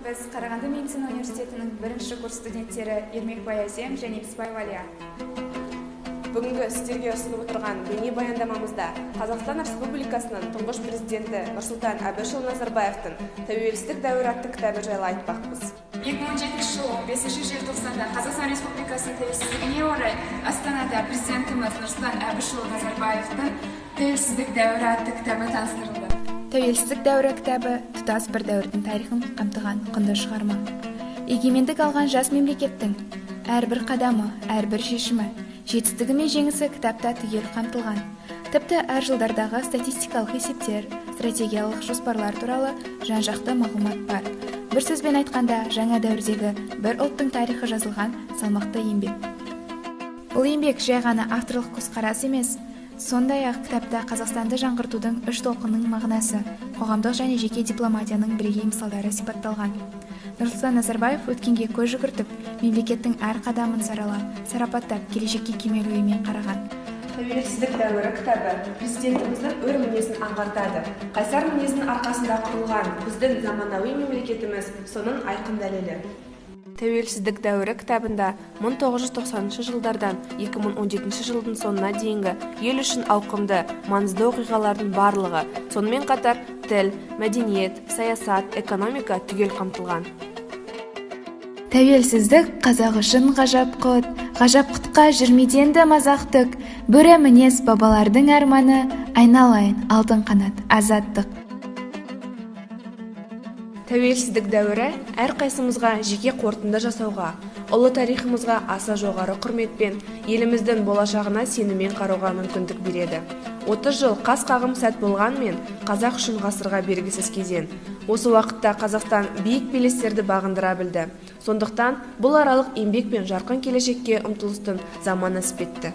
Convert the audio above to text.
Біз Қарағанды медицина университетінің бірінші курс студенттері Ермекбай Әсем және Беспаева Әлия. Бүгінгі сіздерге ұсынып отырған бейнебаяндамамызда Қазақстан Республикасының тұңғыш президенті Нұрсұлтан Әбішұлы Назарбаевтың «Тәуелсіздік дәуірі» атты кітабы жайлы айтпақпыз. 2017 жылы 5 желтоқсанда Қазақстан Республикасының тәуелсіздігіне орай Астанада президентіміз Нұрсұлтан Әбішұлы Назарбаевтың «Тәуелсіздік дәуірі» атты кітабы таныстырылды. Тәуелсіздік дәуірі кітабы тұтас бір дәуірдің тарихын қамтыған құнды шығарма. Егемендік алған жас мемлекеттің әрбір қадамы, әрбір шешімі, жетістігі мен жеңісі кітапта түгел қамтылған. Тіпті әр жылдардағы статистикалық есептер, стратегиялық жоспарлар туралы жан-жақты мағлұмат бар. Бір сөзбен айтқанда, жаңа дәуірдегі бір ұлттың тарихы жазылған салмақты еңбек. Бұл еңбек жай ғана авторлық көзқарас емес, сондай-ақ кітапта Қазақстанды жаңғыртудың үш толқынының мағынасы, қоғамдық және жеке дипломатияның бірегей мысалдары сипатталған. Нұрсұлтан Назарбаев өткенге көз жүгіртіп, мемлекеттің әр қадамын саралап, сарапаттап, келешекке кемел оймен қараған. «Тәуелсіздік дәуірі» кітабы президентіміздің өр мінезін аңғартады. Қайсар мінезінің арқасында құрылған біздің заманауи мемлекетіміз соның айқын дәлелі. «Тәуелсіздік дәуірі» кітабында 1990 жылдардан 2017 жылдың соңына дейінгі ел үшін ауқымды, маңызды оқиғалардың барлығы, сонымен қатар тіл, мәдениет, саясат, экономика түгел қамтылған. Тәуелсіздік қазақ үшін ғажап құт, ғажап құтқа жүрмейді енді мазақ түк. Бөрі мінез бабалардың арманы, айналайын алтын қанат азаттық. Тәуелсіздік дәуірі әрқайсымызға жеке қорытынды жасауға, ұлы тарихымызға аса жоғары құрметпен, еліміздің болашағына сеніммен қарауға мүмкіндік береді. 30 жыл қас қағым сәт болғанмен, қазақ үшін ғасырға бергісіз кезең. Осы уақытта Қазақстан биік белестерді бағындыра білді. Сондықтан бұл аралық еңбек пен жарқын келешекке ұмтылыстың заманы іспетті.